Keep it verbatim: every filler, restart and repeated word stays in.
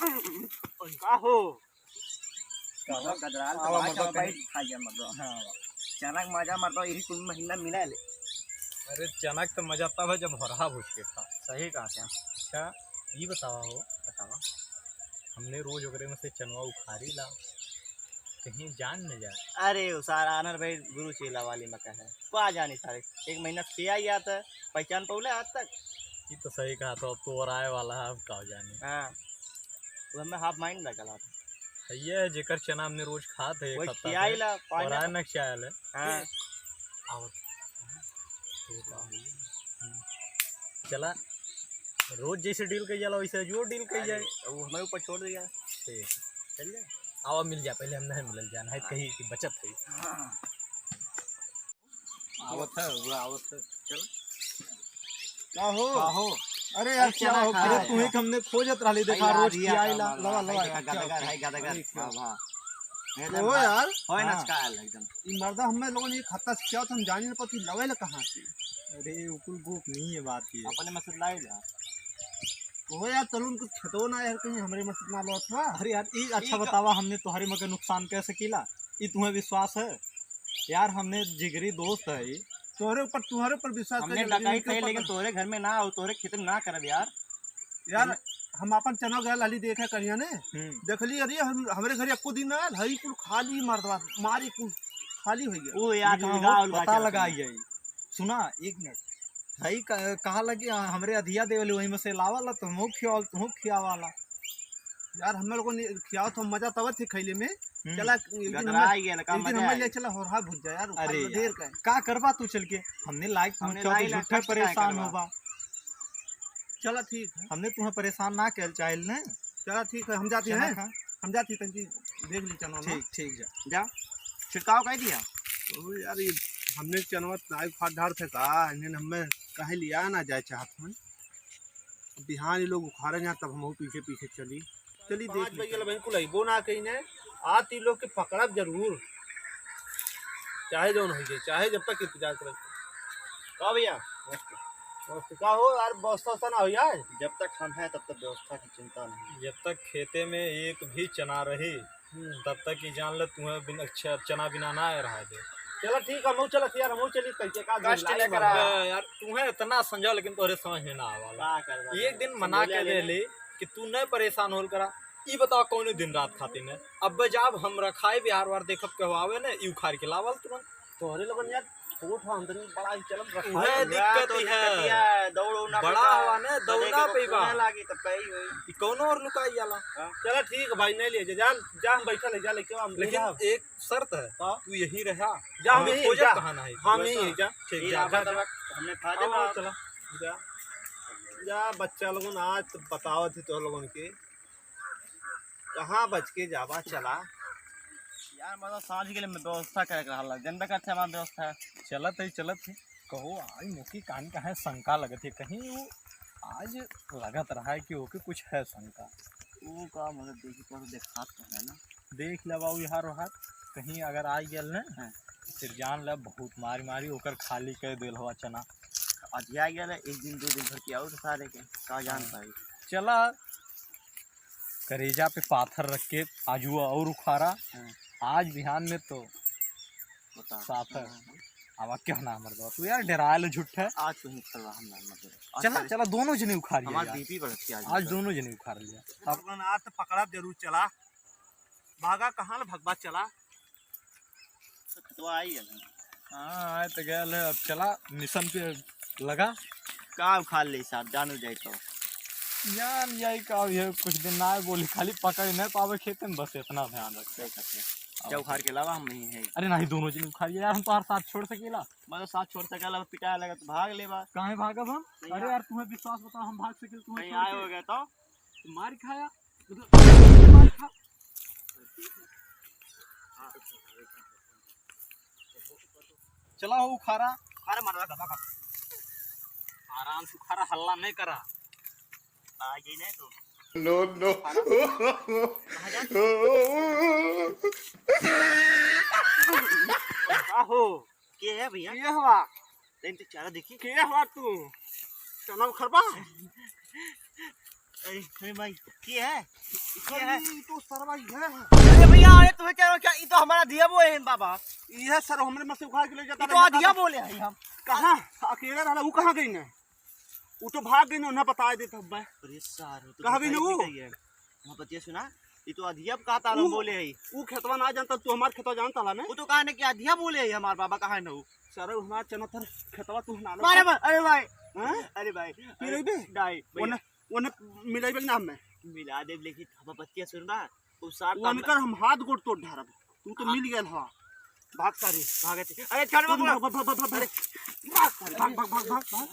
का हो? का हो? गदराल तो आवा, बात मर्दवा, है, भाई, कहीं। खा गया, मर्दवा। हाँ। चना के मजा, मर्दवा, यही कुल महीना मिला ले। अरे, चना के तो मजा तब है, जब होरहा भूज के खा। सही कहा थे। अच्छा, ये बतावा हो, बतावा, हमने रोज ओकरे में से चनवा उखाड़ी ला, कहीं जान न जाए। अरे, वो सारा आनर भाई गुरु चेला वाली मका है, का जानी सारे, एक महीना से खिया ही आता, पहचान पौले आज तक। ये तो सही कहा, तो अब तो और आए वाला है, अब का जानी। हाँ, वो हमें हाफ माइंड लगा ला। ये है, जेकर चना हमने रोज खात है, एक वही हफ्ता खियाई से, ला, पानी और आए ना खियाल है। हाँ। आवत। चला, रोज जैसे डील कइल जाला, वैसे जो डील कइल जाए। अरे, वो हमारे ऊपर छोड़ दिया। ठीक। चल जाए। आवा, मिल जा, पहले हम नहीं मिलल जाना है, हाँ। कहीं की बचत है। हाँ। आवत है, वो आवत है। चल। का हो? का हो? अरे यार, अरे, क्या चना हो? खा अरे, रहा है। तुम्हें हमने खोजत रहली, देखा, अरे, रोज आधी खियाई आता ला, माल, लवा, भाई, लवा, देखा, क्या गदगर होता है? है, गदगर। अरे, क्या? हाँ, हाँ। नहीं, तो हो यार। होए ना, हाँ। का हाल है एकदम? ई मर्दा हमें लोगन एक हफ्ता से क्या होता, हम जानी ना पति लवे ला कहाँ से। अरे, वो कुल गोपनीय बात है। अपने में से लाई ला। ओहो यार, चलो उनको खेतवा ना यार, कहीं हमरे में से ना लौट हुआ। अरे यार, ई अच्छा ई का बतावा, हमने तोहरे में के नुकसान कैसे कीला? ई तुम्हें विश्वास है? यार, हमने जिगरी दोस्त है ई। तोहरे ऊपर, तुम्हारे ऊपर विश्वास हमने करके डकाई लेकिन खाई, लेकिन तोहरे घर में ना आओ, तोहरे खेत में ना करब यार। यार, हमें हम अपन चना गया लाली देखे करिया ने, हम्म। देखली, अरे, हम, हमरे घर एको दिन ना आयल, हई कुल खाली मर्दवा, मारी कुल खाली हो गया। ओ यार, ये कहाँ उलगा हो? उलगा पता चलत लगा है। यही। सुना, एक मिनट। हई क-, कहा लगी, आ, हमरे अधिया देवले, वही में से लावाला, तो हमहू खियावाल, तुहू खियावाला। यार, हम लोगन ने खियावत हो, मजा तब थी खैले में। हम्म। चला, एक दिन गदरा हमें, ही गया, का एक दिन मजा हमें आई। ले चला, होरहा भुज जा यार, अरे खाली यार, देर का है। का करबा तू चल के? हमने लाइक हमने पहुंचा लाई, दी, लाई, झूठे first try परेशान करबा। होबा। चला, ठीक है। हमने तुम्हें परेशान ना कल चाहिल ने। चला, ठीक है, हम जाते चला हैं। खा। हम जाते हैं, तनकी देख ली चना ना। ठीक, ठीक, जा। जा। छिड़काव कर दिया। ओ यार, ये हमने चनवा नाई फाट डार थे का? इन्हें हमें कहे लिया ना जाए चाहत हन। बिहान ये लोग उखाड़े जाए, तब हम पीछे पीछे चली। चली, देख पाँच ली। बजे ले बिल्कुल अइबो ना कहीं ने। आज ती लोग के पकड़ब जरूर, चाहे जौन हो जाए, चाहे जब तक इंतजार करे। का भैया? नमस्ते। नमस्ते। का हो यार, व्यवस्था उवस्था ना हो यार? जब तक हम हैं, तब तक व्यवस्था की चिंता नहीं। जब तक खेते में एक भी चना रही, हम्म। तब तक ही जान ले, तुम्हें बिन-, च-, चना बिना ना रहा दे। चला ठीक है, हमहू चलत यार, हमहू चली, कैसे का कष्ट लाई लेकर बा। आ। बे यार, तुम्हें इतना समझा, लेकिन तोहरे समझ में ना आवाला। का करबा एक यार? दिन मना समझ के ले ले ले। ले कि तू न परेशान होल करा। ई बताओ, कौने दिन रात खातिर न? अब जाब हम रखाए बिहार वार देखब, कहवावे न, ई उखाड़ के लावल तुरंत। तोहरे लोगन यार छोट हो, हम तनी बड़ा ही चलब, रखाए। उहे दिक्कत तो ही है। दिक्कत ही है, दौड़ उड़ ना बड़ा पैबा। हवा न, दौड़ ना पैबा। लागी तब कही होई। ई कौनो और लुकाई जाला। हाँ। चला ठीक है भाई, नहीं ले जा, जा, जा हम बैठल है, जा लेके हम लेकिन एक शर्त है, हाँ। तू यहीं रहा। जा, हम हमें यहीं खोजब जा। कहाँ ना है। हम यहीं जा। ठीक, ई जा, लावा जा, तब जा। हमने खा आओ, देबा। आओ, चला। जा। जा, बच्चा लोगन आज तो बतावत ही तोह लोगन के। कहाँ बच के जाबा, चला। यार, मतलब, साँझ के लिए मैं व्यवस्था करे के रहल, जनबे करते हमार व्यवस्था है। चलत है, चलत है। कहो, आज मोकी कान का है, शंका लगत है, कहीं वो आज लगत रहा है कि ओके कुछ है शंका। वो का, मतलब, देखी, पर देखात तो है ना। देख ले बाबू, यार, वहाँ कहीं अगर आ गया ना, हाँ। फिर जान ले, बहुत मारी मारी ओकर खाली कर देल हवा चना। अधिया गया, एक दिन, दो दिन भर की और सारे के, का जान हाँ। पाई। चला, करेजा पे पाथर रख के आजू और उखाड़ा। हाँ। आज बिहान में तो बता। साफ है। हाँ। अब क्या ना मर दो तू यार, डराए लो झूठ है। आज तो नहीं उखाड़वा हम ना मर दो। आज चला, सारे चला, दोनों जने उखाड़ लिया हमार यार। बीपी बढ़त है आज आज मतलब। दोनों जने उखाड़ लिया। अब अपन आज तो पकड़ा जरूर चला। भागा कहाँ ले भगवा चला। तो खतवा आई है ना। हाँ, आए तो गया ले, अब चला मिशन पे लगा। का उखाड़ ले साहब, जानू जाए तो। जान जाए का, ये कुछ दिन ना बोली, खाली पकड़ नहीं पावे खेते में, बस इतना ध्यान रख। सही बात है। अब जा उखाड़ के लावा, हम नहीं है। अरे नहीं, दोनों जने उखाड़ लिया यार, हम तो हर साथ छोड़ सकेला। मतलब साथ छोड़ सकेला, पिटाए लगा तो भाग लेबा। काहे भागब हम? नहीं अरे यार। यार, तुम्हें विश्वास बताओ, हम भाग सकेला तुम्हें कहीं छोड़ आए के? हो गए तो? मार खाया, मतलब, मार खा। चला हो उखाड़ा। अरे मरवा दबा का। आराम से उखाड़ा, हल्ला नहीं करा। आ गई नहीं तो। No, no। कहाँ जा? का हो? के है भैया? के हवा? तैन तो चेहरा देखी। के हवा तू? चना उखरबा? अरे, अरे भाई, के है? ये है। अरे, ये तो सरवा ये है। अरे भैया, अरे तुम्हें क्या, क्या, ये तो हमारा अधिया बोले हैं बाबा। ये सर हमरे में से उखाड़ के ले जाता ये तो अधिया बोले हैं हम। कहाँ? अकेले रहला, वो कहाँ गई ना? वो तो भाग गई ना, ना बताए देत हब्बे। अरे सार, वो तो कहाँ गई ना वो? वहाँ बतिया सुना, ये तो अधिया का ताला ऊ, बोले है। वो खेतवा ना जानता, तू हमार खेतवा जानता ला ना? वो तो कहा ना कि अधिया बोले है हमार बाबा, कहा ना वो? सारा हमार चना थर खेतवा तू ना लो। अरे भाई, अरे भाई। हाँ? अरे भाई, मिलइबे? नहीं, भैया। ओने, ओने मिलइबे ना हमें। मिला दे, लेकिन अब बतिया सुन बा। वो सार वो काम अनकर हम हाथ गोड़ तोड़ ढारब। तू तो हाँ। मिल गया, हाँ। भाग सारे। भागत है। अरे, छोड़ तू बाबू। भाग, भाग, भाग, भाग, भाग। अरे, भाग सारे, भाग, भाग, भाग, भाग, भाग।